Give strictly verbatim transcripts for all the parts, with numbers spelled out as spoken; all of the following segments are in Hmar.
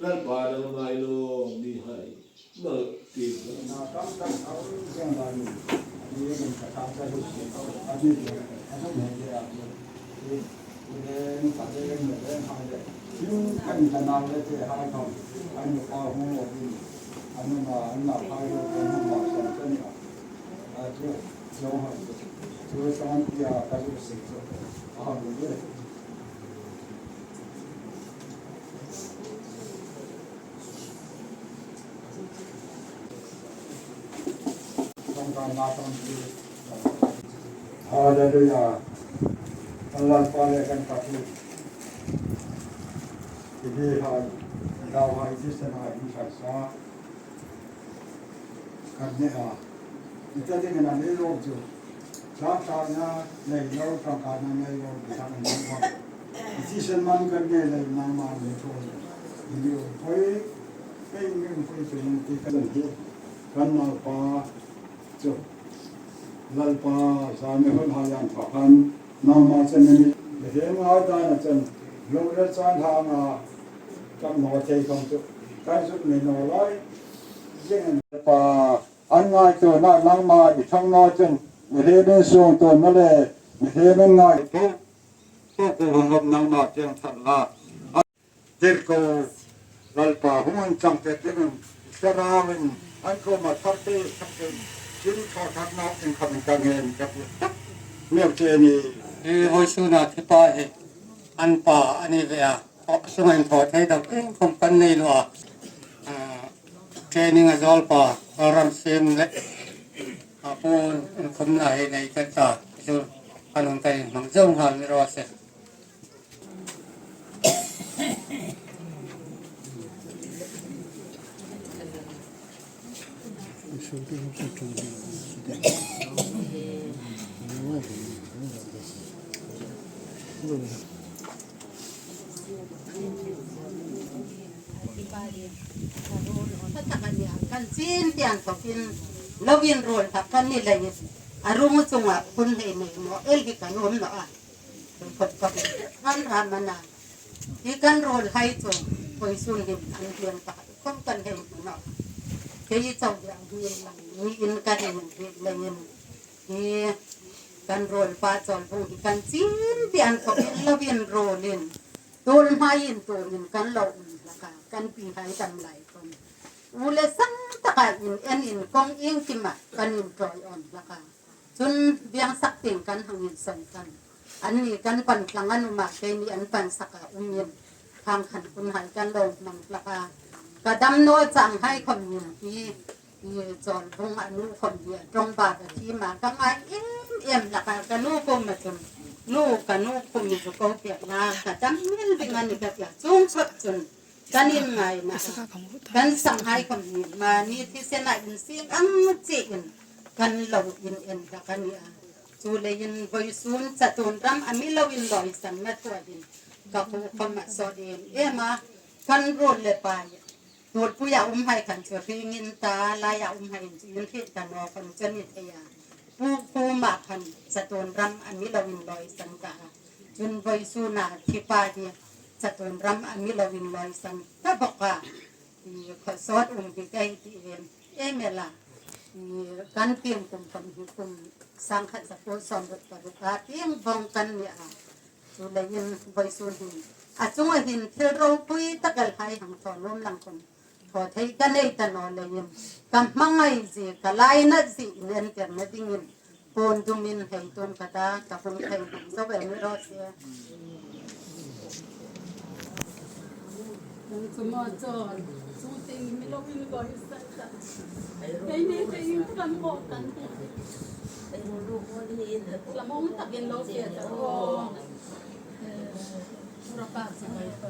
Lalpa nangma i lawm ni hai. Mal ti. Na tam tam au jeng lai ni. Ani jeng ka tam ta hu si. Ani jeng ka tam ne jeng a. Ni ni ka jeng ne jeng hai le. Yu kan ka nau le te hai kong. Ani pa hu mo ni. Ani ma an ma hai lo kan ma sa kan a. A tu jong hai. Tu san ti a ka ju si tu. A ha ni. Hallelujah. Kan Lalpa le kan Pathien. Hi hi hai, dau hai, hi sen hai, hi hai sa. Kan ne a. Ni ta ding na nei lo chu. Sa sa na nei lo, sa sa na nei lo, sa na nei lo. Decision man kan nei lo, nangma nei tho. Ni lo poi, pei ni poi pei ni ti kan hi. Kan Lalpa chu. Lalpa, sa mi hon ha yan pa kan. Nangma chen ni. He nga ta na chen. Lo le chan ha nga. Kan mo thei kong chu. Kan suk nei no lai. Jeng pa. An ngaituona nangma i thang naw chun, mihriemin suongtuona le mihriemin ngaituo, tuku hung ngop nangma cheng thar la. Tirko Lalpa hung inchang te dingin, Israelin an kuoma tharte tharte, sin thaw thar naw in khawm in ka ngen ka ti tak. Miau che ni. I vawisuna thipa hi an pa a ni ve a. Thaw sunga inthaw thei dam iengkhawm kan nei naw a. Ah, training a zawlpa, ram siem le a puon inkhawmna hi nei kan ta. Chu kan hung kai hmang zo nghal ni raw se. Kan chin tian khawpin lo inruol tak kan ni leiin a ruong chunga hun hei nei maw el hi kan um naw a. Khawp khawp kan ram a na. Hi kan ruolhai chu vawisun hin an hmel tak khawm kan hei hmu naw. Kei chau dia hmel lang niin ka ring hi leiin. Hi kan ruolpa Chawlvung hi kan chin tian khawpin lo inruolin. Tuol hmain tuolin kan lo um hlak a, kan pihai dam lai khawm. U le sang taka in en in kawng iengkima kan inṭawi awn hlak a. Chun biangsak tieng kan hang insawn khan. Anni kan pan tlang an um a, keini an pan sak a um in. Khang khan hunhai kan lo hmang hlak a. Ka dam naw changhai khawm hin hi I Chawlvung a nu khawm hi a ṭawng bak a thiem a, ka ngai em em hlak a, ka nu kuoma chun, nu, ka nu kuoma chu ko pek la, ka dam mial ding a ni ka ti a, chuong chawk chun kan inngaina a, kan sanghai khawm hi mani thisena insieng ang chiein kan lo in en hlak a ni a. Chuleiin vawisun chatuon ram a mi lo inlawisanna thua hin ka khuo khawm a sawt em em a, kan ruol le pai Tuolpuia umhai khan chu hringin ta, laia umhai chu inhriet ta naw khan chu a ni thei a. Pu, pu ma khan chatuon ram a mi lo inlawisan ta a. Chun vawisuna thipa hi chatuon ram a mi lo inlawisan ta bawk a. I khawsawt um hi ka hei ti em em el a. I kan pieng kum khawm hi kum sangkhat zakuo sawmruk paruk a pieng vawng kan ni a. Chuleiin vawisun hin a chunga hin thil ropui tak el hai hang thaw nuom lang khawm thaw thei ka nei ta naw leiin ka hmangai zie, ka lainat zie in entirna dingin puon dumin hei tuom ka ta, ka hung thei hmang zo el ni raw se. Nang chu maw chawl, chu ting mi lo inlawisan ta. Keini te in kan maw kan ti. Hla mawng takin lo fe ta aw. Tura ka chu mai ta.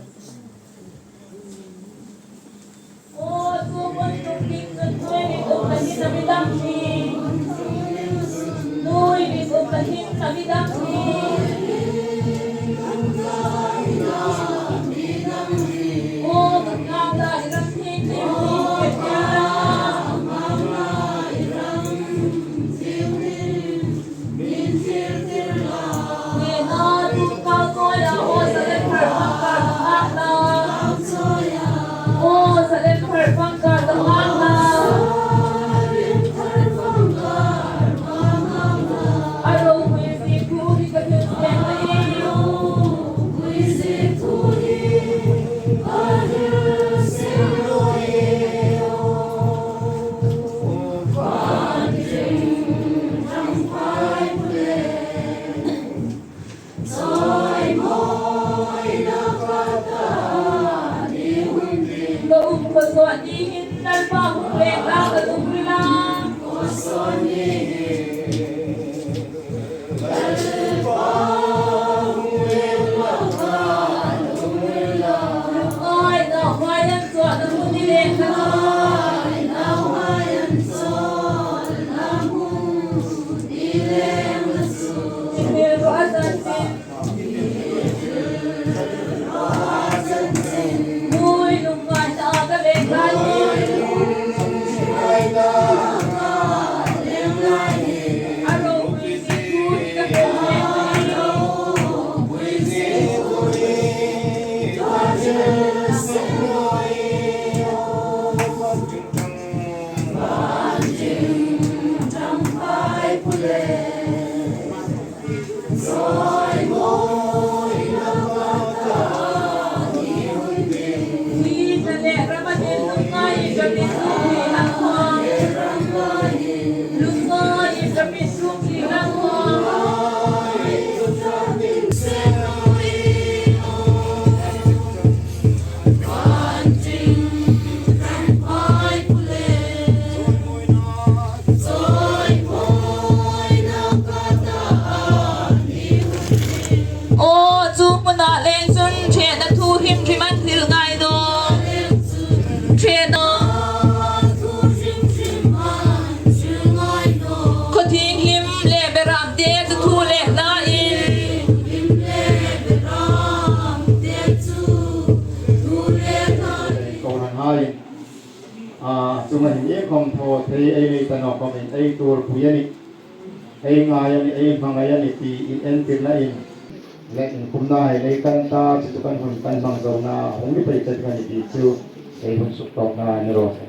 Aw, chu hmuna leng chun ṭhena thu hrim hrim an hril ngai naw. Ṭhena. Khawthieng hlim le beram te chu thu le hla in. Ko hang hai. A, chunga hin iengkhawm thaw thei ei nei ta naw khawmin ei tuorpui a nih. Ei ngai a nih, ei hmangai a nih ti inentirna in le inkhumna hai nei kan ta, chu chu kan hun kan hmang zona hung ni pei ta ding a nih ti chu ei hun suktawkna ni raw se.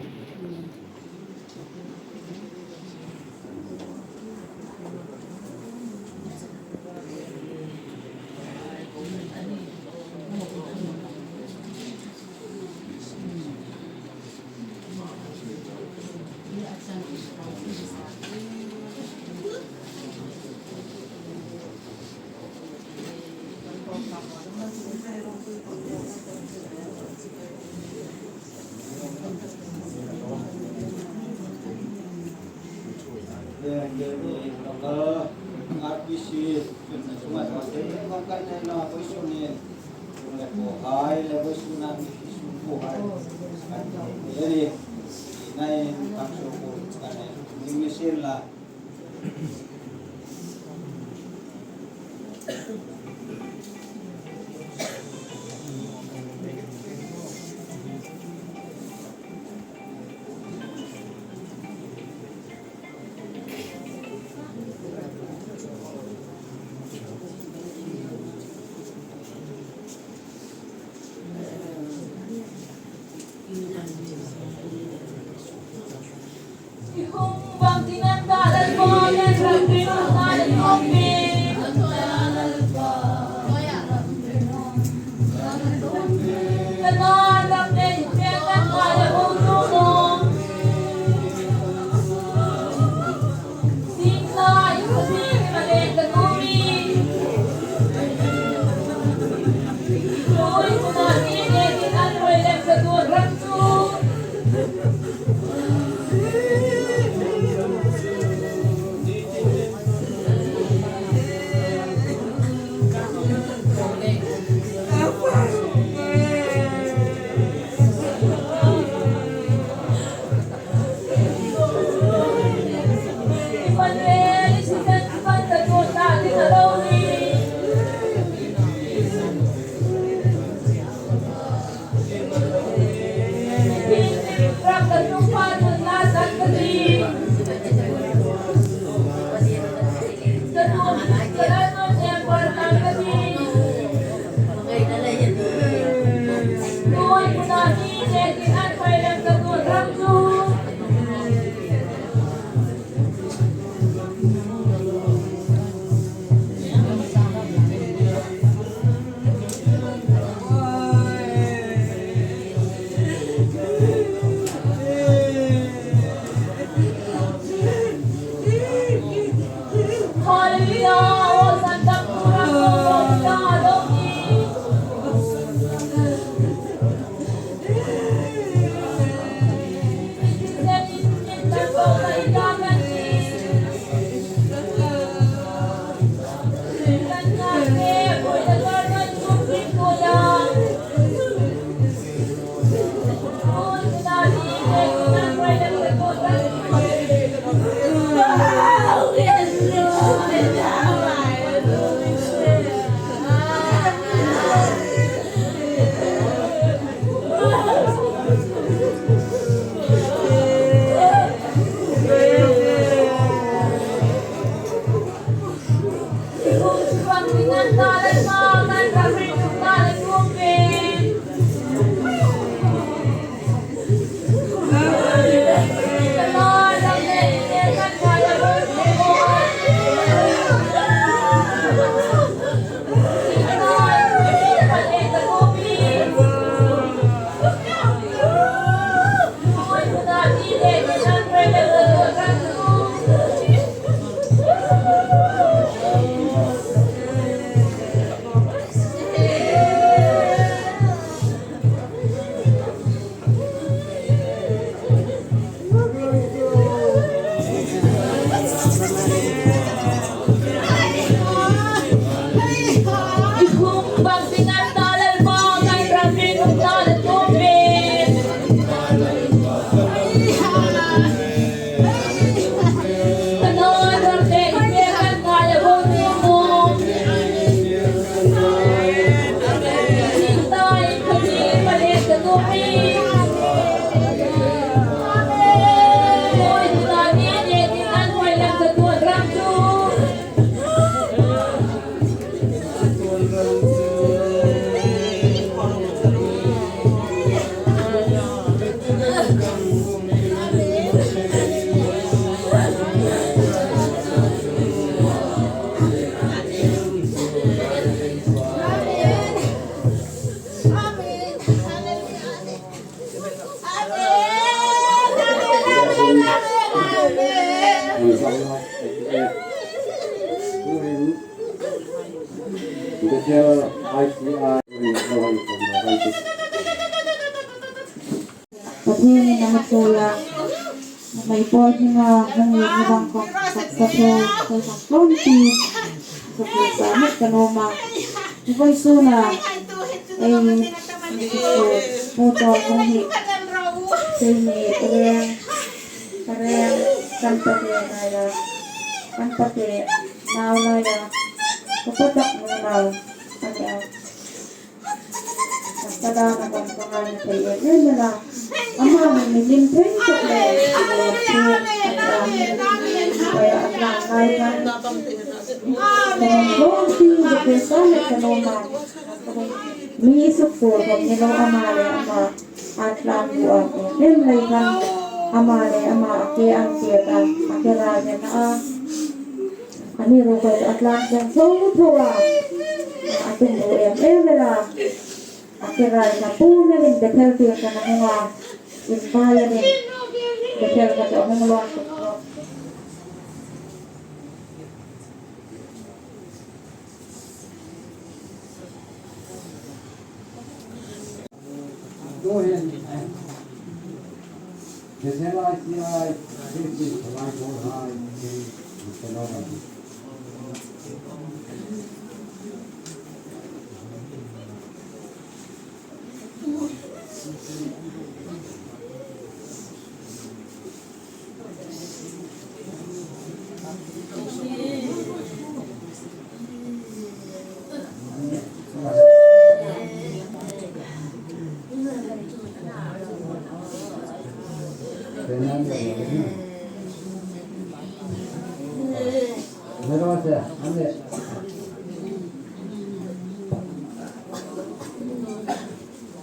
Bethel I C I. Pathienin a mi ṭhuoi a, nuhmei pawl hminga hung lien ni vang khawm taksa thei, thei khawm tlawmte, sukhlum sa met ka nuom a. Vawisuna ei, Pu Chawl Kung hi, keini reng, reng, kan pate nau laia, kan pate nau laia, ka pa tak nu nau a ni a. Ka pa dana kan ka ngai thei em em a. Ama mi lim thei tak le, a lam thei a ni a. Kaya a tlan lai khan, ka hung hlawm ti, ka pawisa le ka nuom a. Mi suksuol khawm ni lo, ama le ama a tlan duh em em lai khan, ama le ama a ke an ti a, a ke rai nena a. Amiruokchu a tlan chuong chuong tho a, a tum duh em em el a. A ke rai na pu na lim Bethel tieng ka na hung a, in pai a lim Bethel ka chu a hung lawm tuk tuk. Go ahead. Bethel I C I, this is the right one, hi, Mister Norman.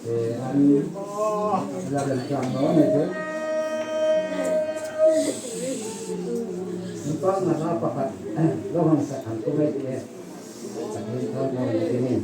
Eh, an la lem chang lo ni te. An pa na la pakhat, lo hang sa kan tu mai te. Kan ni ta lo ni te ni.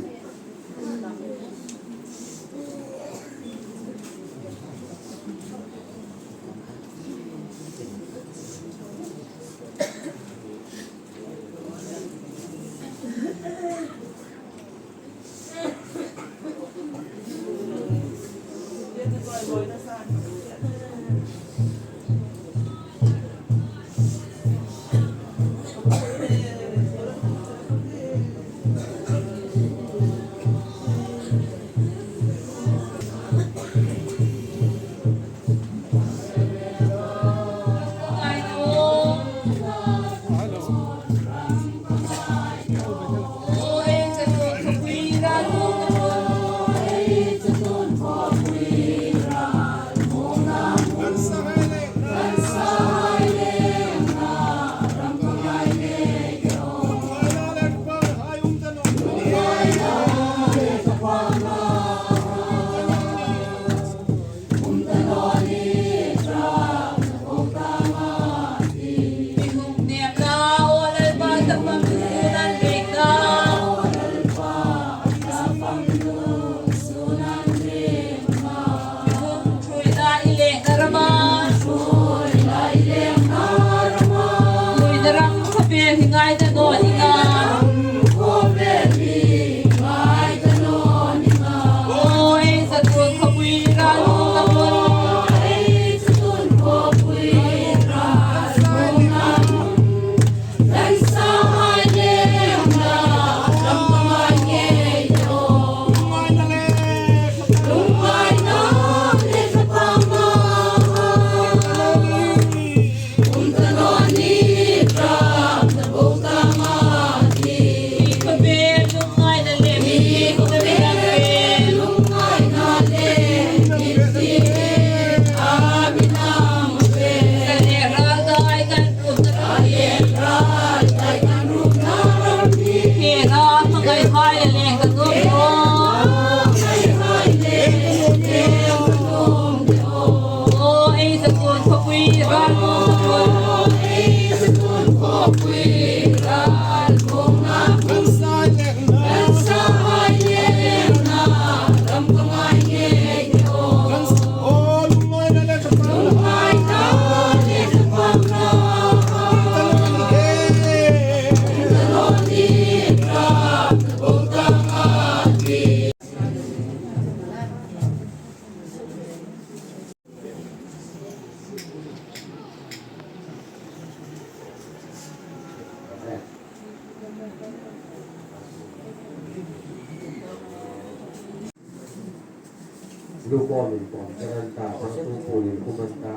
Lu kawm in kawm chang an ta, chang tu puon in khum an ta,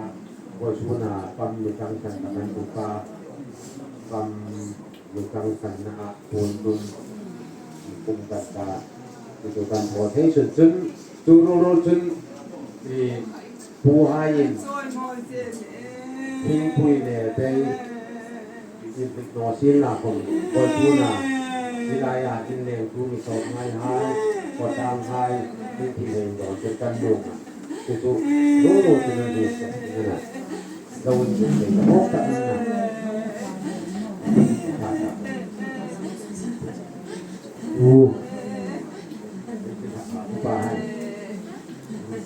vawisuna pam mi chang san tak an tu pa, pam mi chang san na a puon dun kum tak ta, ti tu kan thaw thei sun chun, chu ru ru chun, i pu hai in, thingpui le bei, in hik naw sin la khom, koi pu na, i lai a, in leng tu mi sawt ngai hai, kawt dang hai, in thi leng dawn chun kan lung a. Chu chu, ru ru chun an ru sa, na. Lo in chun leng, ka mawk tak na. U. Upa hai.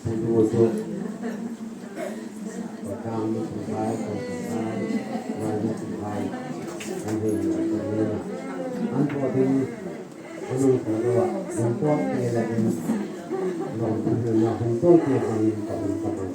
Pu lu chu. Kawt dang mi tu hai, kawt dang hai, ngai mi tu hai. An ring lo chun na. An thaw ding. Hung tawk ti la in, lawm tu na hung tawk ti hang in ka hung ka mang.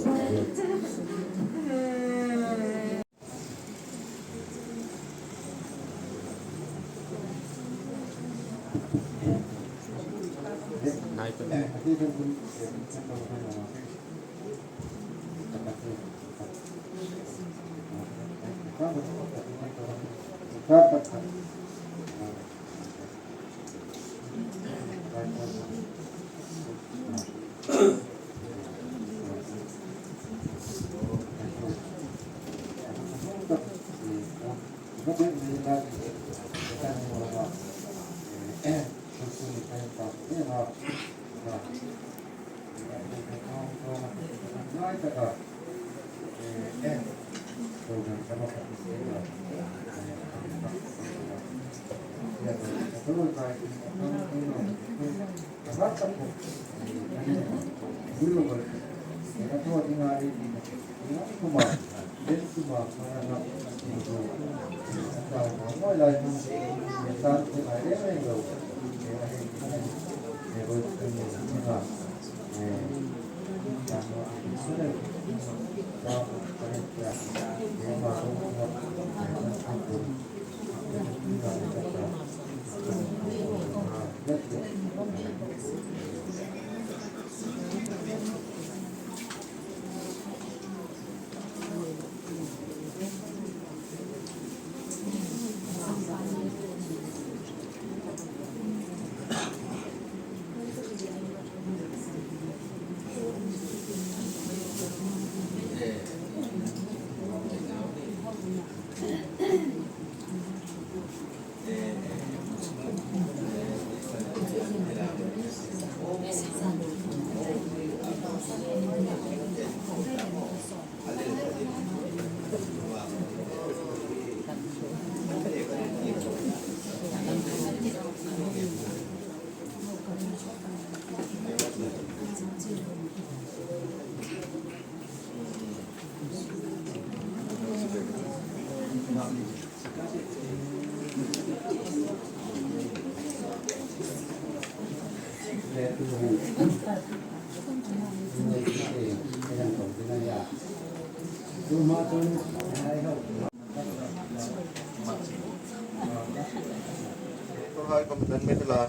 Hai khom kan mi la,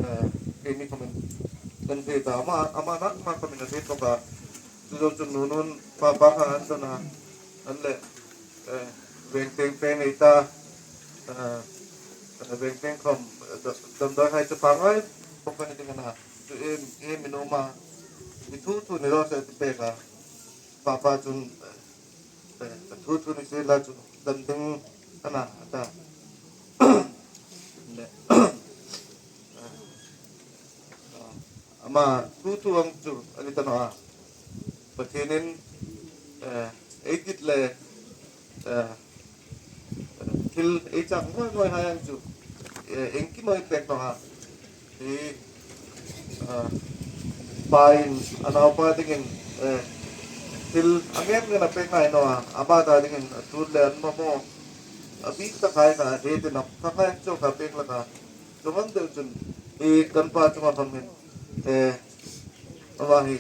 eh, keini khom kan thei ta, ama, ama na, ama khom kan thei ta ka. Chu chu nun nun pa pa kha an dona, an le, eh, veng teng pe nei ta, eh, eh, veng teng khom, eh, da-, damdawi hai chu pa ngai, khom kan ding a na. Chu em, em in um a, i thu thu ni lo se ti pe ka. Pa pa chun, eh, eh, thu thu ni se la chu dam ding a na, a ta. Le, eh, Ama thu thu ang chu a ni ta naw a. Pathienin, eh, ei dit le, eh, eh, thil ei chang ngoi ngoi hai ang chu, eh, ieng kim ei pek naw a. Hi, eh, pain a naupa dingin, eh, thil a ngem ngem a pek ngai naw a. Ama ta dingin a tul le an mamaw. A bik tak hai kha, he tin a kha hai chu kha pek la kha. Chuong ang deu chun, i kan pa chunga khom hin, eh, ama hi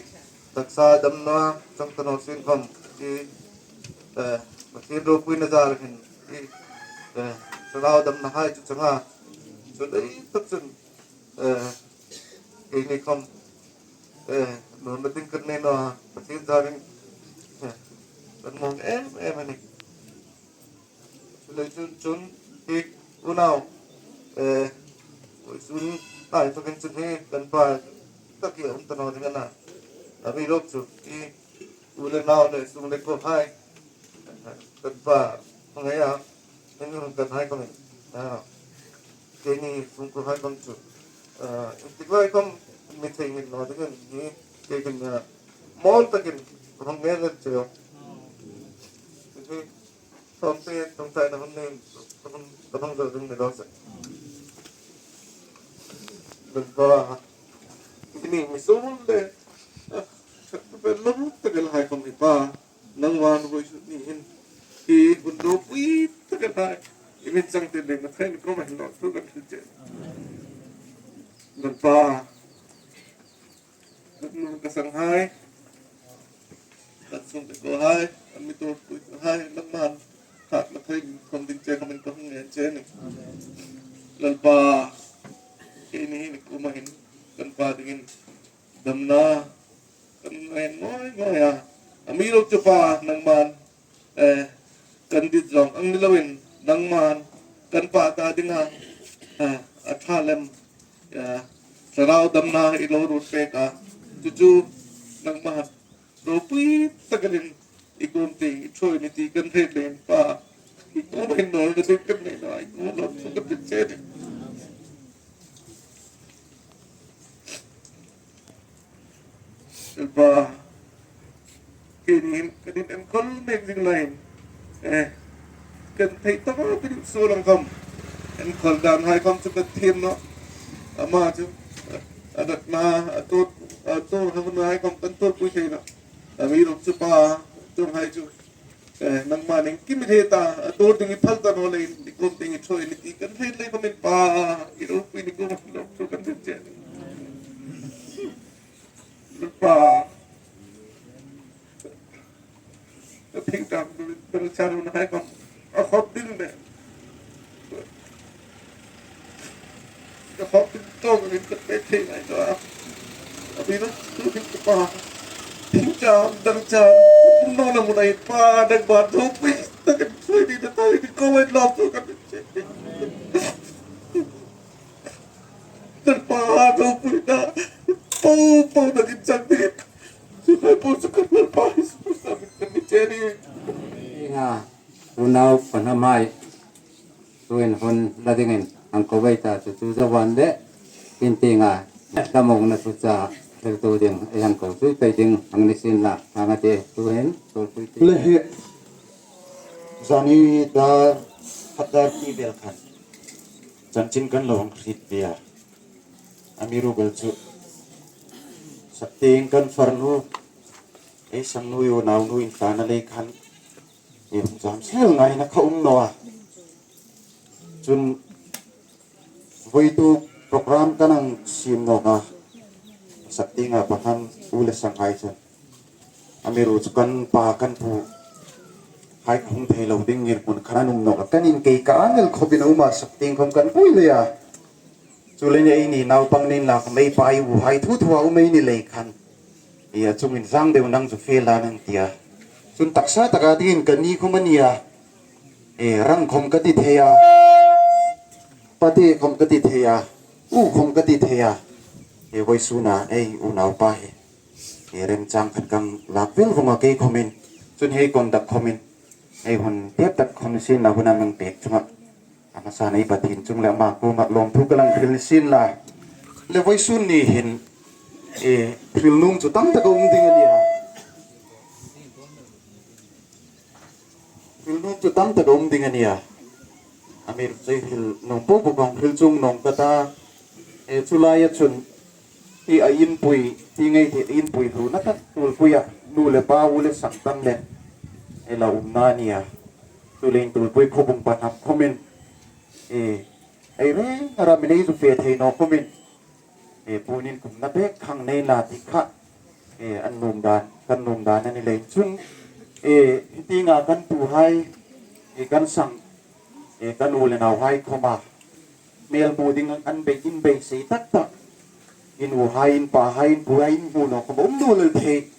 taksa damna chang ta naw sien khom, i, eh, Pathien ropuina zar hin, i, eh, thlarau damna hai chu chang a. Chu dai tak chun, eh, keini khom, Eh, nun na ding kan nei naw, Pathien zârin, eh, kan mawng em em a nih. Chuleiin chun, chun, hi unau, eh, vawisun lai takin chun hi kan pa tak hi a um ta naw ding a na. Amiruokchu hi u le nau le sung le kuo hai, kan pa hmangaia, kan hung kan hai khawm, ah, keini sung kuo hai khawm chu, ah, intik lai khawm mi theinghil naw dingin hi, kei khan, ah, mawl takin ka hung ngen lem cheu. Hi, sawmte ṭawngṭaina hun nen, ka hung, ka hung zo ding ni lo se. Lalpa, keini mi sung le, ah, ka pe lum tak el hai khawm hi pa, nangman vawisun ni hin, hi hun ropui tak el hai, i min chang tir leiin ka thei ni khawm a hin lawmthu kan hril che. Lalpa, ka nu ka sanghai, ka sung le kuo hai, an mi tuorpui hai, nangman, khat la thei khawm ding che khawmin ka hung ngen che a nih. Lalpa, keini hin i kuoma hin, kan pa dingin, damna, kan ngen ngawi ngawi a. Amiruokchu pa, nangman, eh, kan dit zawng ang ni loin, nangman, kan pa ta dinga, eh, a ṭha lem, eh, thlarau damna i lo ruot pek a. Chu chu, nangman, ropui tak elin, i kuom tieng, i ṭhuoi ni ti kan hriet leiin pa, i kuoma hin nawlna ding kan nei naw a, i kuoma lawmthu kan hril che a nih. Lalpa, keini hin kan inenkawl mek ding leiin, eh, kan thei taphawt ding suol ang khawm, enkawl dan hai khawm chu kan thiem nawh. Ama chu, a natna, a tuor, a tuor hang hai khawm kan tuorpui thei nawh. Amiruokchu pa, chuonghai chu, eh, nangman iengkim i hriet a, a tuor ding i phal ta naw leiin, i kuom tieng i ṭhuoi ni ti kan hriet lei khawmin pa, i ropui ni kuoma lawmthu kan hril che. Pa, ka thingtang dangchar hun hai khawm a khawp ding le. Ka khawp ding tawk in ka pe thei ngai naw a. A bina tu ding ka pa. Thingtang dangchar, no na mu nai pa, dang ba tu pui, ta kan pui ni ta ta ni ko wai lawmthu kan che. Kan pa, ropui na, po, po na kin chang ni. Chu hai po chu kan pa, Isu Krista hmingin kan mi che a nih. Nga, unau pahnamhai, tuhin hun la dingin hang ko vei ta chu, chu zawan le, in ti nga, damongna chu cha, hriltu ding, ei hang ko chu pei ding, hang ni sien la, hang a te, tuhin, ko pui ti. Le hi, zani dar, khat dar ti vel khan. Chanchin kan lo hang hriet ve a. Amiruokchu, saktieng kan farnu, ei sangnu, i unaunu inhlana lei khan, ei hung cham sel ngaina kha um naw a. Chun, voituk program kan hang siem nawk a. Saktienga pahnam u le sanghai chun, amiruokchu kan pa kan pu hai kha hung thei lo ding ngirhmun khan an um nawk a. Kan in kei ka angel khawpin a um a, saktieng khawm kan buoi lei a. Chuleiin eini naupang ni inla khawm ei pa ei u hai thu thu a um ei ni lei khan, ei a chungin zang deu nang chu fel a nang tia. Chun taksa taka dingin kan ni khawm a nia. Ei rang khawm ka ti thei a. Pate khawm ka ti thei a. U khawm ka ti thei a. Ei vawisuna ei unau pa hi, ei remchang khat kan lak vel vong a, kei khawmin. Chun hei conduct khawmin, ei hun tep tak khawm sien la, hun a mi pek chunga, a hmasan ei Pathien chung le ama kuoma lawmthu ka hang hril sien la. Le vawisun ni hin, eh, hril nuom chu tam tak a um ding a nia. Hril nuom chu tam tak a um ding a nia. Amiruokchu hril nuom po po ka hang hril chuong nawk ka ta. Eh, chu laia chun, hi a inpui, ti ngei ti inpui hluna tak Tuolpuia, nu le pa, u le sangtam le, ei la umna nia. Chuleiin Tuolpui khuo bung pahnam khawmin, eh, ei reng a ramin ei zu fe thei naw khawmin, eh, puon inkhumna bek khang nei la ti kha, eh, an nuom dan, kan nuom dan a ni leiin chun, eh, hi tienga kan tuhai, eh, kan sang, eh, kan u le nauhai khawma, hmel hmu ding an bei, inbeisei tak tak. In u hai, in pa hai, in pu hai, in hmu naw khawm um naw lel thei.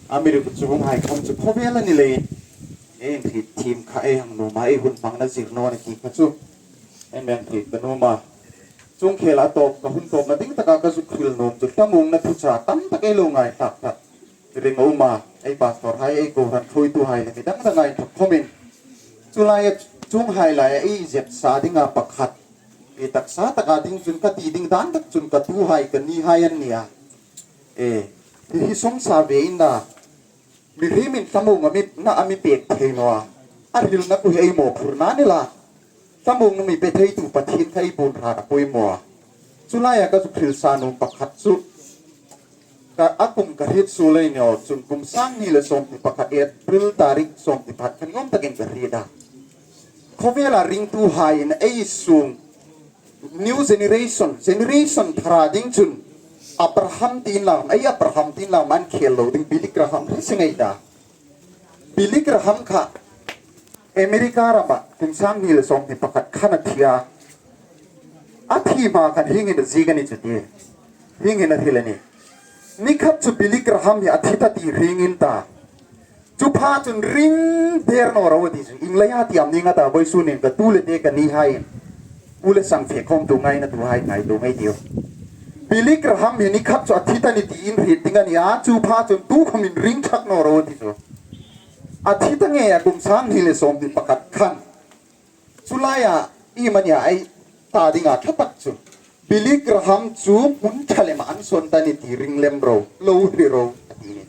Amiruokchu chuonghai khawm chu khawvel a ni leiin, ei inhriet thiem kha ei hang nuom a, ei hun hmangna zir naw a nih ti kha chu ei hang hriet ka nuom a. Chuong khela a tawp, ka hun tawpna ding taka ka zuk hril nuom chu, hlamuongna thuchah tam tak ei lo ngaithlak tak ring a um a, ei pastor hai, ei kohran ṭhuoitu hai le mi dang dang hai inthawk khawmin. Chu laia, chuonghai laia ei zepsa dinga pakhat, ei taksa taka ding chun ka ti ding dan tak chun ka tu hai, ka ni hai an nih a. E, hi hi sawmsa ve in la, mihriemin hlamuong a mi, na a mi pek thei naw a. A hrilna khu hi ei mawphurna ni la, hlamuongna mi pe theitu Pathien kha ei puon hrât a poimaw a. Chu laia ka zuk hrilsa nuom pakhat chu, ka, a kum ka hriet suol a ni naw chun, kum sang hni le sawmhni pakhat, April tarik sawmhni pakhat khan nuom takin ka hriet a. Khawvela ringtuhaiin ei sung, new generation, generation thara ding chun Abraham ti inla, ei Abraham ti inla, man khel lo ding Billy Graham hi si ngei ta. Billy Graham kha America rama kum sang hni le sawmhni pakhat khan a thi a. A thi hma khan hieng hin a ziek a ni chu tie. Hieng hin a hril a nih. Ni khat chu Billy Graham hi a thi ta ti hrieng in ta. Chu pha chun ring der naw ro a ti chu. Ieng leia ti am ni nga ta, vawisun hin ka tu le te, ka ni hai, u le sang fe khawmtu, ngainatuhai ngaituo ngei ei tiu. Billy Graham hi ni khat chu a thi ta ni ti inhriet ding a ni a, chu pha chun tu khawmin ring thak naw ro a ti chu. A thi ta ngei a, kum sang hni le sawmhni pakhat khan. Chu laia, iemani a ei ta dinga ṭha tak chu, Billy Graham chu hmun ṭha lema an sawn ta ni ti ring lem ro, lo hre ro a ti nih.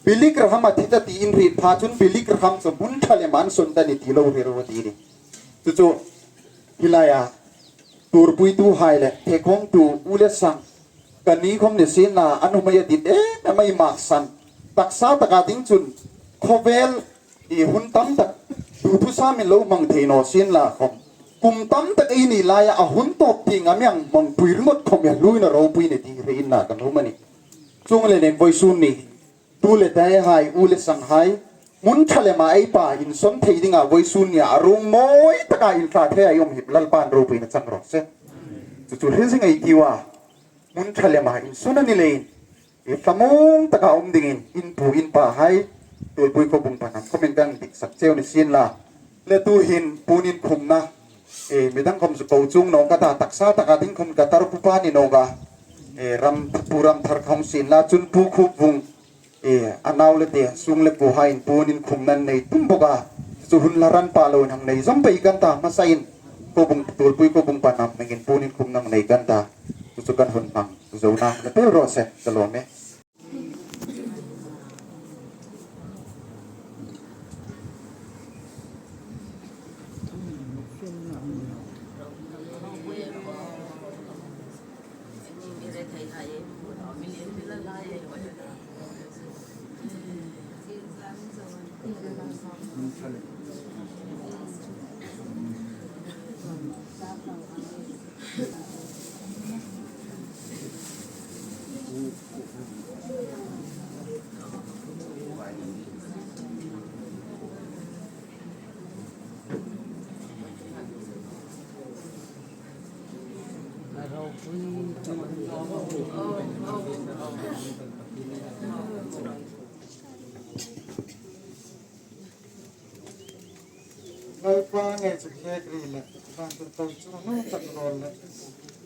Billy Graham a thi ta ti inhriet pha chun Billy Graham chu hmun ṭha lema an sawn ta ni ti lo hre ro a ti nih. Chu chu, hi laia, tuorpuituhai le, thekhawmtu u le sang, ka ni khawm ni sien la, a nuhmei a dit em em ei maksan. Taksa taka ding chun, khawvel, i hun tam tak, tu thusamin lo hmang thei naw sien la khawm, kum tam tak ei ni laia, a hun tawp tienga mi hang hmangpui ringawt khawm hi a hluina ropui ni ti hre inla ka nuom a nih. Chuong le nen vawisun ni, tu le te hai, u le sang hai, hmun ṭha lema ei pa insawn thei dinga vawisun nia a ruong mawi taka inthla thei a um hi Lalpan ropuina chang raw se. Chu chu hre zing ei tiu a. Hmun ṭha lema insawn a ni leiin, i hlamuong taka um dingin in pu in pa hai, Tuolpui Khawbung Pahnam khawmin kan dik sak cheu ni sien la. Le tuhin puon inkhumna, e, midang khawm chu ko chuong naw ka ta, taksa taka ding khawm ka tar, pu pa ni naw ka. E, ram, Pu Ramthar khawm sien la, chun Pu Khupvung, e, a nau le te, sung le kuo haiin puon inkhumna nei tum bawk a. Chu hun hla ran pa lo hang nei zawm pei kan ta, hmasain Khawbung, Tuolpui Khawbung Pahnam hmingin puon inkhumna nei kan ta. Chu chu kan hun hmang zo na, le pel raw se, ka lawm e. Lalpa ngei chu khek ri le, vantirko chu nung tak rawl le,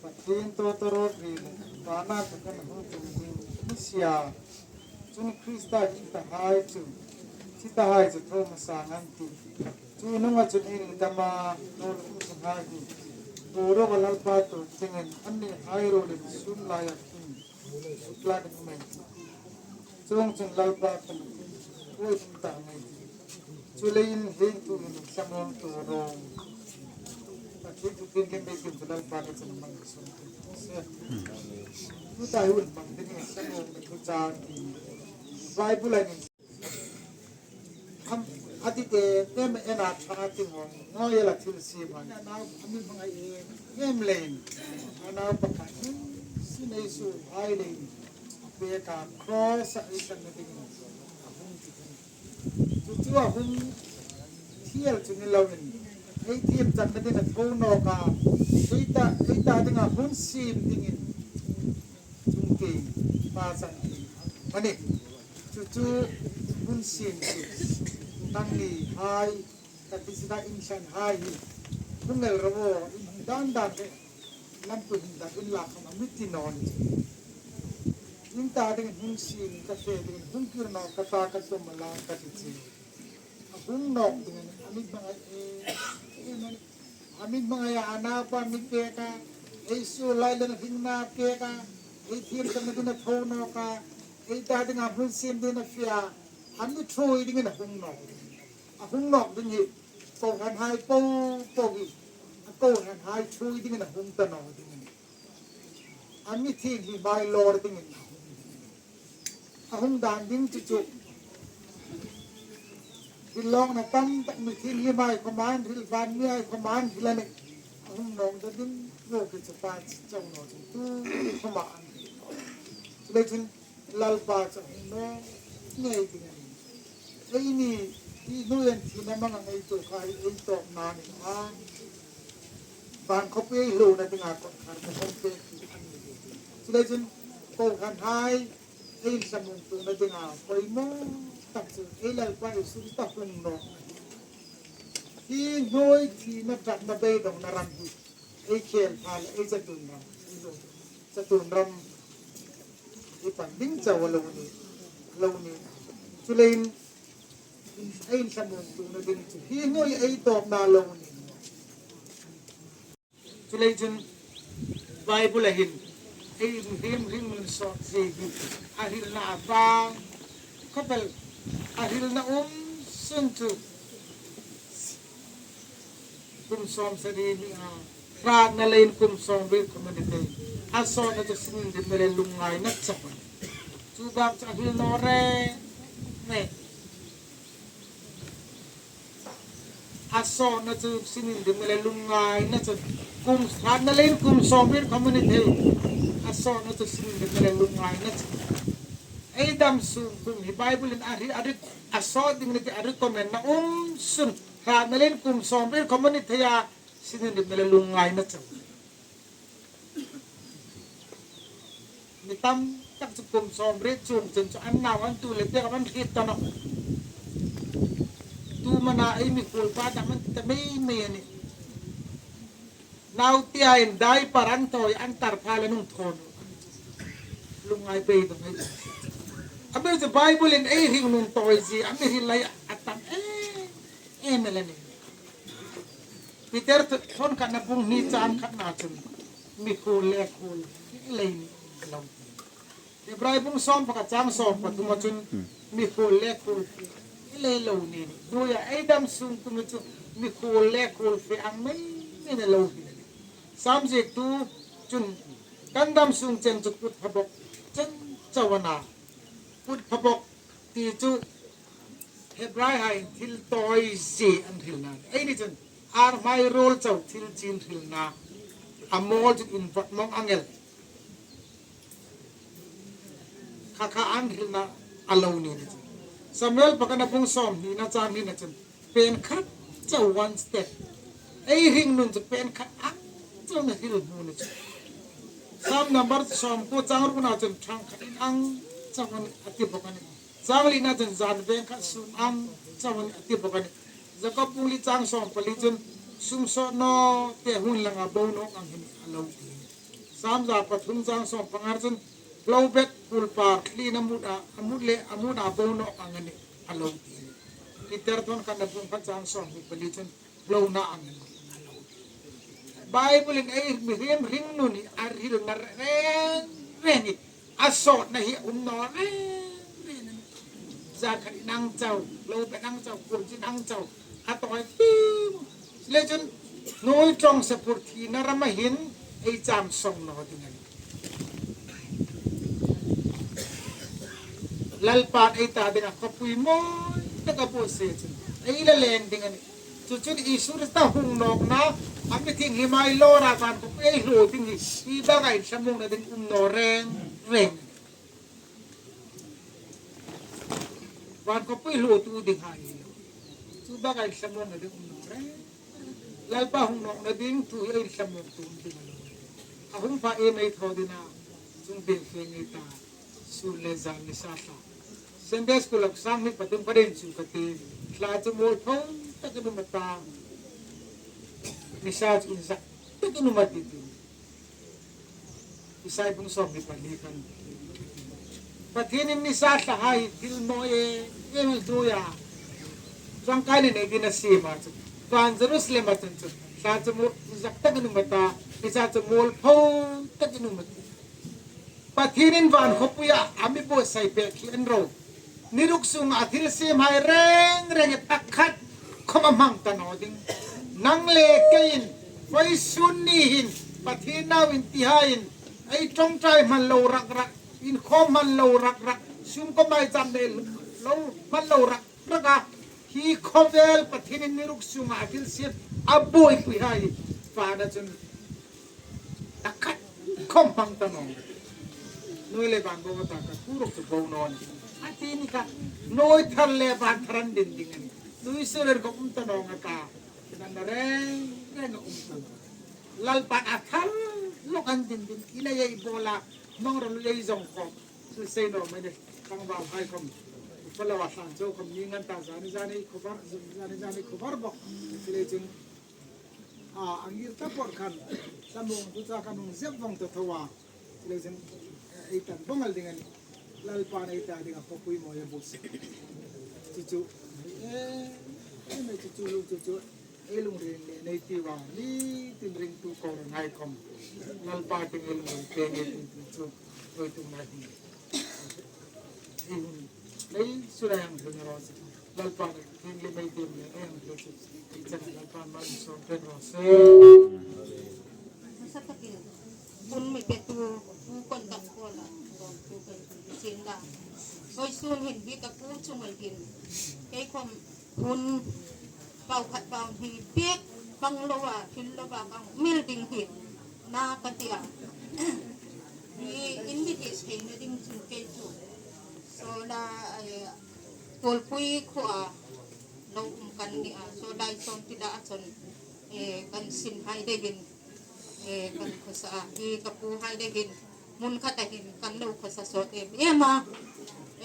Pathien tawtawrawt ri le, vana takin hung tum ding ni sia. Chun Krista in ta hai chu, thi ta hai chu thaw hmasa ngang ti. Chu nunga chun in tama, rawl hung tum hai hi. Boruoka Lalpa tu tingin, an ni hai rawl in sum laia khin. Tlak in mai. Chuong chun Lalpa kan puoi tum ta mai. Chuleiin hei tu in hlamuong tu ro. Pathien thu tin lim bei kim chu Lalpa ni chun mang sung. Se. Tu ta hun mang ding in hlamuong tu cha. Bible a ni. Am, a ti te, em, en a ṭha ti ngawng, ngawi a la thil siem a. A nau, a mi hmangai em em leiin. A nau pakhat hin, sin ei su hai leiin. A pek a cross a ei sanna dingin. A hung ti khan. Chu chu a hung thiel chu ni loin. Ei thiemchanna ding a tho nawk a. Ei ta, ei ta dinga hun siem dingin. Chung Kei pa chang kei. Mani. Chu chu hun sin chu. Nangni hai. Ka ti sita in san hai hi. Hung el ro. In hung dan dan ke. Lam ku hung dan in la kham a mi ti naw ni. In ta ding hun sin ka fe ding hun kir naw ka ta ka som la ka ti chi. A hung nawk ding a ni. A mi hmangai e. E mani. A mi hmangai a, a naupa mi pek a, ei suol lai leng hringna pek a, ei thiemna dingin a thaw nawk a, ei ta dinga hun sin dingin a fe a, a mi ṭhuoi dingin a hung nawk. A hung nawk ding hi, kohranhai po po hi, a kohranhai ṭhuoi dingin a hung ta naw ding a nih. A mi thienghlim hai lawr dingin a hung ding a nih. A hung dan ding chu chu. Hril lawkna tam tak mi thienghlim hai khawma an hril, van mi hai khawma an hril a nih. A hung nawk dan ding ruok hi chu pa chau naw chu tu khawma an hril. Chuleiin Lalpa chu a hung nawk ngei ding a nih. Eini hi hnuoia thina hmang ang ei tuok kha hi ei tawpna a ni a. Van khawpui ei hluna dinga kawtkhar ka hawng pek hi a ni. Chuleiin kohranhai ei insamung tuona dinga poimaw tak chu ei Lalpa Isu Krista hung nawk. Hi hnuoi thina ṭapna beidongna ram hi ei khel pha le ei chatuon ram, ei lo chatuon ram ei pan ding chau a lo ni, a lo ni. Chuleiin ei insamung tuona ding chu hi hnuoi ei tawpna lo ni. Chuleiin Bible-a hin ei hrim hrim nun sawt zie hi a hrilna a vang khawp el, a hrilna um sun chu kum sawmsari ni a, hratna leiin kum sawmriet khawm a ni thei. A sawtna chu sinhimna le lungngaina chau a nih. Chu bak chu a hril naw reng reng. A sawtna chu sinhimna le lungngaina chau. Kum hratna leiin kum sawmriet khawm a ni thei. A sawtna chu sinhimna le lungngaina chau. Ei dam sung kum hi Bible-in a hri, a hri, a sawt ding ni ti a recommend-na um sun. Hratna leiin kum sawmriet khawm a ni thei a, sinhimna le lungngaina chau. Mi tam tak chu kum sawmriet chuong chen chu an nau an tu le pek an hriet ta nawh. Tu mana ei mikhuol pa ta man ta mei mei a nih. Nautiain diaper an thawi an tar pha le an hung thaw nawh. Lungngai beidong ei. A mi chu Bible-in ei hringnun tawi zie a mi hril lai a tam em em el a nih. Peter th-, thawn khatna bung hni chang khatna chun mikhuol le khuol lei ni lo. Hebrai bung sawm pakhat chang sawm pathuma chun mikhuol le khuol lei lo ni. Hnuoia ei dam sung kum chu mikhuol le khuol fe ang mei mei a lo ni. Sam ziektu chun kan dam sung chen chu kut pha bawk chen chau a na. Kut pha bawk ti chu Hebrai haiin thil tawi zie an hrilna. Eini chun ar hmai ruol chau thil chin hrilna. A mawl chu invawt mawng ang el. Kha kha an hrilna a lo ni ni chu. Samuel pakhatna bung sawm hnina chang hnina chun pen khat chau one step. Ei hringnun chu pen khat ang chau a hril hmu ni chu. Sam number sawmkuo chang rukna chun ṭhang khat ang chau a ni a ti bawk a nih. Chang lina chun zan veng khat sung ang chau a ni a ti bawk a nih. Jakob bung li chang sawm pali chun sum sawt naw te hun langa bo nawk ang hi a lo ti. Sam za pathum chang sawm panga chun hlo bet kul par tlin a mut a, a mut le a mut a bo nawk ang a nih a lo ti. Peter thawn khatna bung khat chang sawm hni pali chun hlona ang a nih a lo ti. Bible-in ei mi hrim hringnun hi a hrilna reng reng hi a sawtna hi a um naw reng reng a nih. Zan khat in ang chau, hlo bet ang chau, kul chin ang chau, a tawi pi. Chuleiin hnuoi ṭawng sepur thina rama hin ei cham sawng naw ding a nih. Lalpan ei ta dinga khawpui mawi taka buotsai chun ei la leng ding a nih. Chu chun Isu Krista hung nawkna a mi thienghlim hai lawra van khawpui ei hluo ding hi, hi baka insamungna ding um naw reng reng. Van khawpui hluotu ding hai. Chu baka insamungna ding um naw reng. Lalpa hung nawkna ding thu hi ei insamung tu ding a lo. A hung pha em ei thaw ding a. Tung pin fe ni ta, sun le zan ni sa thla. Sunday school lak sang mi patum ka den chu ka ti. Thla chu muol pho takin um a ta. Ni sa chu inzak takin um a ti ti. Isai bung sawm mi pali kan. Pathienin ni sa thla hai thil mawi e, em el tu ya. Zong kai ni nei din a si ma chu. Van Jerusalem a chun chu. Thla chu muol inzak takin um a ta. Ni sa chu muol pho takin um a ti. Pathienin van khawpuia a mi buotsai pek hi en ro. Ni ruk sunga a thil siem hai reng reng a pakhat khawm a hmang ta naw ding. Nang le keiin, vawisun ni hin, Pathien nauin ti haiin, ei ṭawngṭai hman lo rak rak, inkhawm hman lo rak rak, sum khawm ei cham nei lo hman lo rak rak a, hi khawvel Pathienin ni ruk sunga a thil siem a buoipui hai, vana chun a khat khawm hmang ta naw. Nuoi le van bo ta ka thu ruk chu bo naw ni. A ti ni kha, nuoi thar le van thar an din ding a nih. Nuoi sur er ko um ta naw nga ka. Nan na reng reng um ta naw. Lalpan a thar lawk an din ding. Ina ei bawla, mangro ei zong khawm. Chu sei naw mai ni. Tlangval hai khawm. Falawa thlang chau khawm ni ngan ta zani zani khawvar, zani zani khawvar bawk. Chu le chun a, a ngir ta pawt khan, Tlangval chu cha kan hung zep vong ta tho a. Chu le chun, eh, ei tan bawng el ding a nih. Lalpan ei ta dinga khawpui mawi a bu si. Chu chu, eh, eh, chu chu, chu chu, ei lungril le nei ti vang, ni tin ring tu ko ngai khawm. Lalpa tin ei lungril te nei ti chu, oi tu ngai. Ei hun, ei sura yang ring ro si. Lalpa tin le mai tin le ei ang tu chu. Ei chan Lalpa mal so pen ro si. Masa takin, hun mi petu, pu kon tak ko la, kon tu kan tu sin la. Vawisun hin hi ka pu chu mai hin. Kei khawm hun pau khat pau hni bek hmang loa, hril loa ka hung mil ding hi na ka ti a. Hi in mi ti theina ding chu kei chu. Saw la, eh, Tuolpui khuoa lo um kan ni a. Saw lai sawm ti la a chun, eh, kan sin hai deiin, eh, kan khawsa a. Hi ka pu hai deiin. Hmun khata hin kan lo khawsa sawt em em a.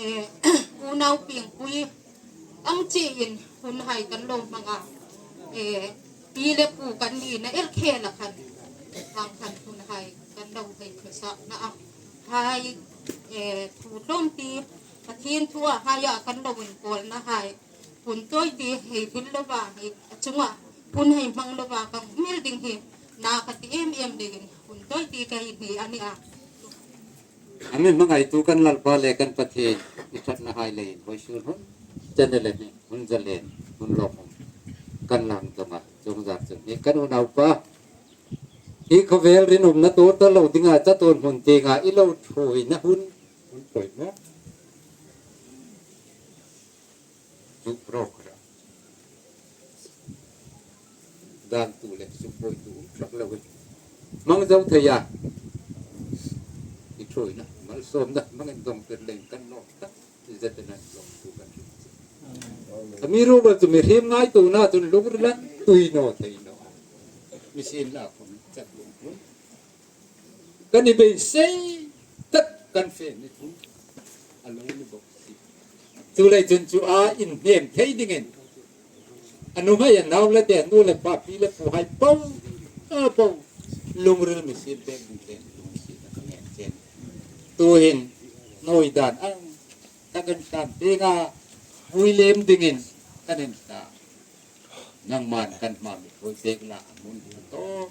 Eh, unau piengpui ang chiin hun hai kan lo hmang a. Eh, pi le pu kan nina el khela khan. Hang khan hun hai kan lo hei khawsana a. Hai, eh, thu tlawmte, Pathien thua haia kan lo inkawlna hai. Hun tawite hei hril lova, hei a chunga hun hei hmang lova ka hung mil ding hi na ka ti em em dingin hun tawite ka hei hni a ni a. A mi hmangaitu kan Lalpa le kan Pathien i ṭhatna hai leiin vawisun hun channel le hun zalen hun lawm hun kan lang tonga chungzar chun hi kan unaupa hi khawvel rinumna tuor ta lo dinga chatuon hmun tienga i lo ṭhuoina hun hun poimaw. Chu program. Dangtu le sukboitu um sak lo. Hmang zo thei a. I ṭhuoina, malsawmna, hmang indongtir leiin kan lawm tak. I zet nan lawm tu kan ring. Amiruokchu mihriem ngaituona chun lungril an tui naw thei naw. Mi sin la khawm chat lung hun. Kan i beisei tak kan fe ni thu a lo ni bawk si. Chuleiin chun chu a inhnem thei dingin a nuhmei a nau le te, nu le pa, pi le pu hai po, a po, lungril mi sin pek ding te lungsietna ka ngen che. Tuhin nuoi dan ang tak kan tan te nga vui lem dingin kan en ta. Nangman kan hma mi hoi pek la a hmun hi tawk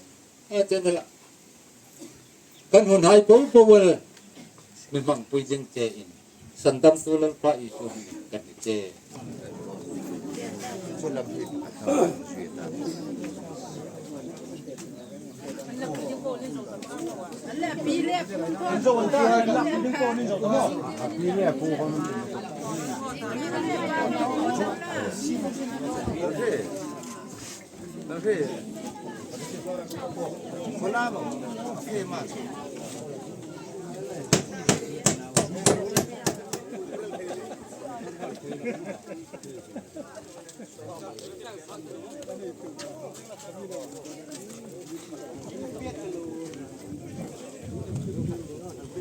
a che nela. Kan hun hai po po wel mi hmangpui ding che in. Sandamtu Lalpa Isu hmingin kan ni che. Ka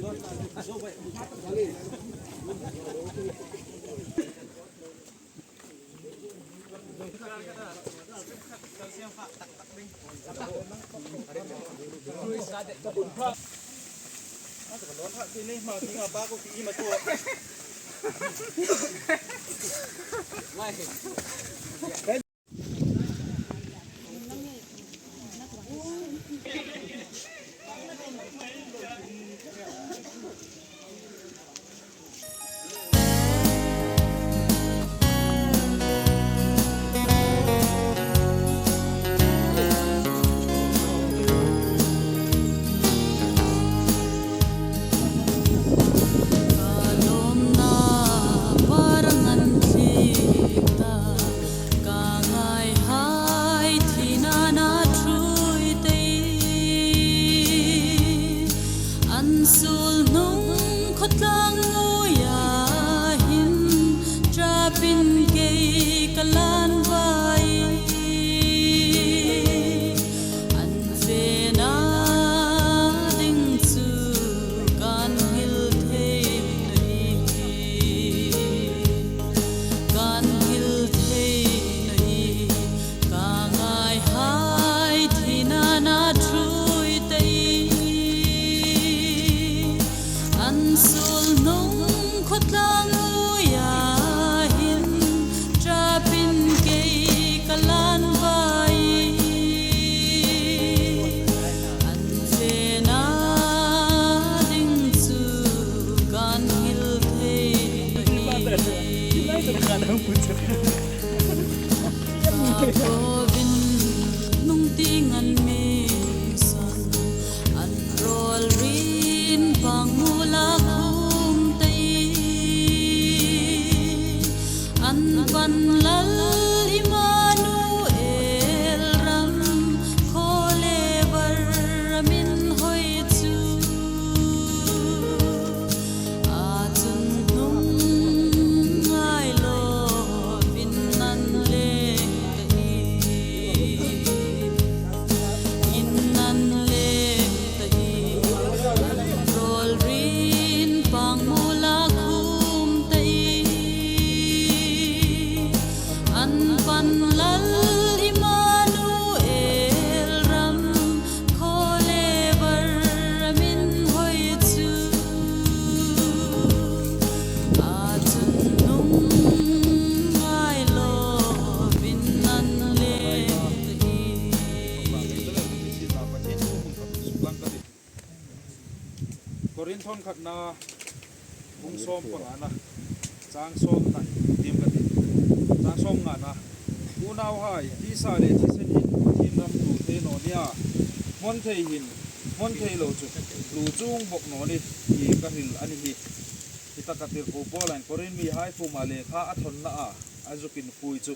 ngaihai thina'n a ṭhuoi tei, an sulhnung khawtlang nuoia hin ṭapin kei ka lan vai. An fena ding chu kan hil thei na hi, kan hil thei na hi. Ka ngaihai thina'n a ṭhuoi tei, an sulhnung khawtlang nuoia hin ṭapin kei ka lan vai. An fena ding chu kan hil thei na hi. Ka kovin nung tieng an mi san, an rawl rin pangmula khum tei, an pan lal Immanuel ram khaw le var a min hoi chu. A chun hnung ngai lovin an leng ta hi, in an leng ta hi, an rawl rin pangmula khum ta hi. An pan lal Immanuel ram khaw le var a min hoi chu. A chun hnung ngai lovin an leng ta hi. Korinth khatna bung sawm pangana, chang sawmna, tiem ka ti. Chang sawmngana. Unauhai, tisa le thisen hin Pathien ram hluo thei naw ni a, hmawn thei hin hmawn thei lo chu hluo chuong bawk naw ni ti ka hril a ni hi. Hi taka tirko Paula'n Korinth mihai kuoma lekha a thawnna a, a zuk inpui chu,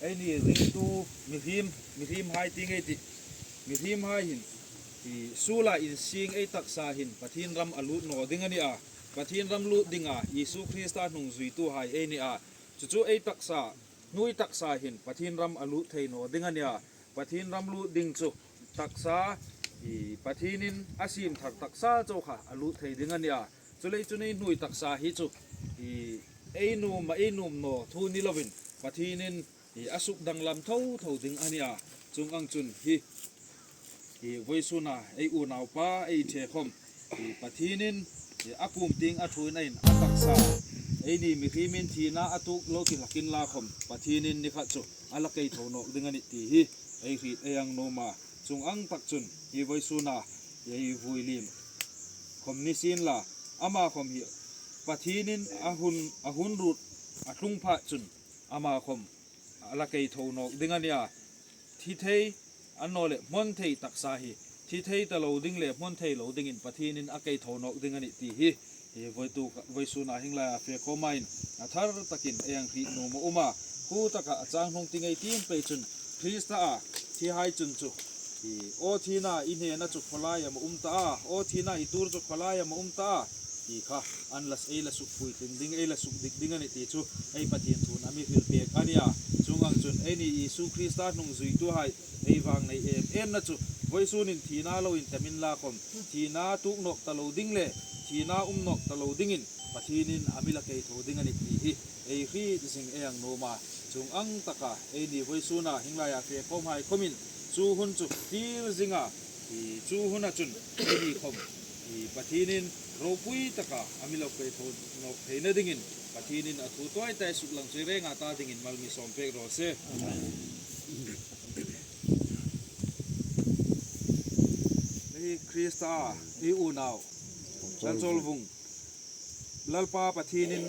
eini ringtu mihriem, mihriemhai ti ngei tih. Mihriemhai hin, i, suola insing ei taksa hin Pathien ram a lut naw ding a ni a. Pathien ram lut dinga Isu Krista hnungzuituhai ei ni a. Chu chu ei taksa, hnuoi taksa hin Pathien ram a lut thei naw ding a ni a. Pathien ram lut ding chu taksa, i, Pathienin a siem thar taksa chau kha a lut thei ding a ni a. Chuleiin chu ei hnuoi taksa hi chu, i, ei nuom a, ei nuom naw thu ni lovin Pathienin, i, a suk danglam tho tho ding a ni a. Chuong ang chun hi, i, vawisuna ei unaupa ei ṭhe khom, i, Pathienin, i, a kuom tieng a ṭhuoiin a taksa, eini mihriemin thina a tuok lo ti hlakin la khom Pathienin ni khat chu a la kei tho nawk ding a nih ti hi ei hriet ei hang nuom a. Chuong ang tak chun hi vawisuna ei vuilien khom ni sienla, ama khom hi Pathienin a hun, a hun ruot a tlung pha chun ama khom a la kei tho nawk ding a ni a. Thi thei annawleh hmawn thei taksa hi, thi thei ta lo ding le hmawn thei lo dingin Pathienin a kei tho nawk ding a nih ti hi, hi vawituk, vawisuna hieng laia fe khawmin a thar takin ei hang hriet nuom a um a. Khu taka a chang hnung tieng ei tiem pei chun Krista a thihai chun chu, i, aw thina, i hnena chu khawlai am a um ta a, aw thina, i tuor chu khawlai am a um ta a, ti kha an la, ei la suk puitling ding, ei la suk dik ding a nih ti chu ei Pathien thu'n a mi hril pek a ni a. Chuong ang chun eini Isu Krista hnungzuituhai ei vang nei em emna chu vawisunin thina lo intamin la khom, thina tuok nawk ta lo ding le Thina um nawk ta lo dingin Pathienin a mi la kei tho ding a nih ti hi ei hriet zing ei nuom a. Chuong ang taka eini vawisuna hieng laia fe khawmhai khawmin chu hun chu kir zinga, i chu huna chun eini khawm i Pathienin ropui taka a mi lo kei tho nawk theina dingin Pathienin a thu tawi tawi suklang chu ei renga ta dingin mal mi sawm pek raw se. Amen. Hi Krista i unau Lalchawlvung, Lalpa Pathienin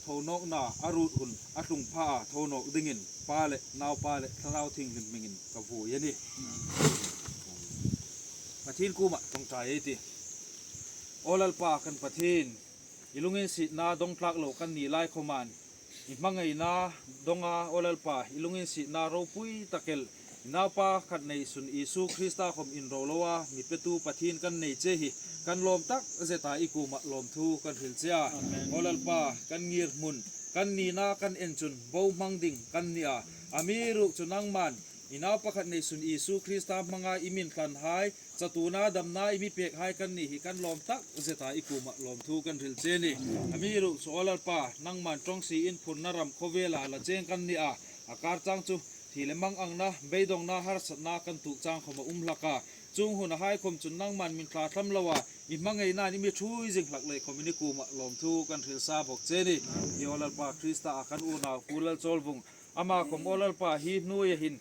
thonawkna a ruot hun a tlung pha a, thonawk dingin Pa le Naupa le Thlarau Thienghlim hmingin ka vui a nih. Pathien kuoma ṭawngṭai ei tih. Aw Lalpa kan Pathien, i lunginsietna dawng tlak lo kan ni lai khawmin i hmangaina dawnga, aw Lalpa, i lunginsietna ropui tak el i Naupa khat neisun Isu Krista khawm inro loa mi petu Pathien kan nei che hi kan lawm tak zeta i kuoma lawmthu kan hril che a. Amen. Aw Lalpa, kan ngirhmun, kan nina kan en chun bohmang ding kan ni a. Amiruokchu nangman i Naupa khat neisun Isu Krista hmanga i mi thlanhai, chatuona damna i mi pekhai kan ni hi kan lawm tak zeta i kuoma lawmthu kan hril che a nih. Amiruokchu aw Lalpa, nangman ṭawngsie inphurna ram khawvela la cheng kan ni a. A kar chang chu thi le mangangna, beidongna, harsatna kan tuok chang khawm a um hlak a. Chuong hunahai khawm chun nangman mi thlathlam loa i hmangainain i mi ṭhuoi zing hlak lei khawmin i kuoma lawmthu kan hril sa bawk che a nih. Hi aw Lalpa Krista a kan unau Pu Lalchawlvung, ama khawm aw Lalpa hi hnuoia hin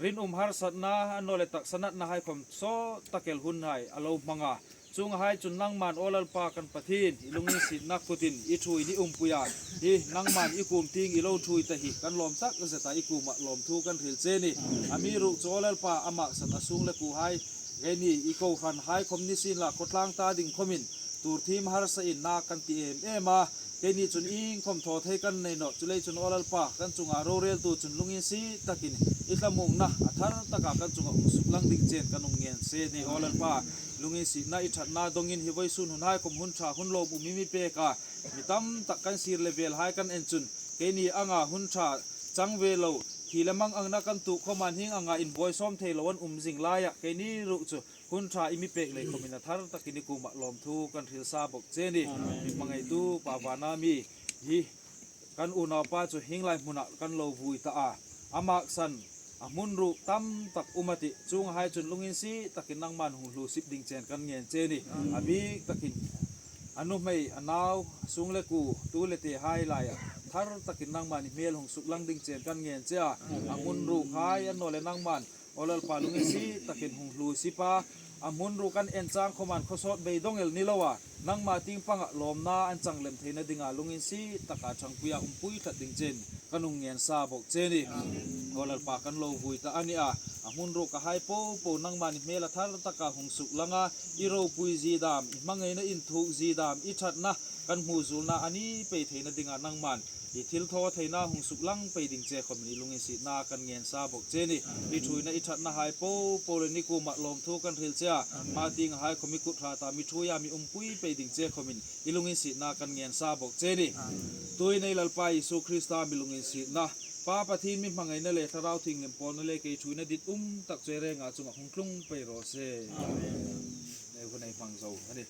rinum harsatna, a naw leh taksa natnahai khawm sawt tak el hunhai a lo hmang a. Chuonghai chun nangman aw Lalpa kan Pathien, i lunginsietna kutin i ṭhuoiin i umpui a. Hi nangman i kuom tieng i lo ṭhuoi ta hi kan lawm tak zeta i kuoma lawmthu kan hril che a nih. Amiruokchu aw Lalpa, a maksan a sunglekuohai, keini i kohranhai khawm nisienla khawtlang ta ding khawmin tuorthiem harsa inna kan ti em em a. Keini chun iengkhawm thaw thei kan nei nawh, chuleiin chun aw Lalpa, kan chunga roreltu chun lunginsiet takin i thlamuongna a thar taka kan chunga hung suklang ding chen kan hung ngen che a nih. Aw Lalpa, lunginsietna i ṭhatna dawngin hi vawisun hunhai khawm hun ṭha hun lawmum i mi pek a. Mi tam tak kan sir le velhai kan en chun keini anga hun ṭha chang ve lo, thi le mangangna kan tuok khawmin hieng anga inbuoi sawm thei lo an um zing laia keini ruok chu hun ṭha i mi pek lei khawmin a thar takin i kuoma lawmthu kan hril sa bawk che a nih. Mi hmangaitu Pa vana mi hi kan unaupa chu hieng lai hmuna kan lo vui ta a. A maksan a hmun ruok tam tak um a tih. Chuonghai chun lunginsiet takin nangman hung hluosip ding chen kan ngen che a nih. A bik takin a nuhmei, a nau, a sunglekuo, tu le tehai laia thar takin nangman i hmel hung suklang ding chen kan ngen che a. A hmun ruokhai a naw leh nangman aw Lalpa lunginsiet takin hung hluosip a. A hmun ruok kan en chang khawmin khawsawt beidong el ni loa nangma tieng panga lawmna an chang lem theina dinga lunginsiet taka ṭhangpuia umpui tlat ding chen kan hung ngen sa bawk che a nih. Aw Lalpa, kan lo vui ta a nih a. A hmun ruokhai popo nangman i hmel a thar taka hung suklang a, i ropuizie dam, i hmangaina inthuokzie dam, i ṭhatna kan hmu zuolna a ni pei theina dinga nangman i thilthaw theina hung suklang pei ding che khawmin i lunginsietna kan ngen sa bawk che a nih. I ṭhuoina i ṭhatnahai popo le i kuoma lawmthu kan hril che a. Ama tienghai khawm i kut hrata mi ṭhuoia mi umpui pei ding che khawmin i lunginsietna kan ngen sa bawk che a nih. Tuhin ei Lalpa Isu Krista mi lunginsietna, Pa Pathien mi hmangaina le Thlarau Thienghlim pawlna le kei ṭhuoina dit um tak chu ei renga chunga hung tlung pei raw se. Amen. Ei hun ei hmang zo a nih.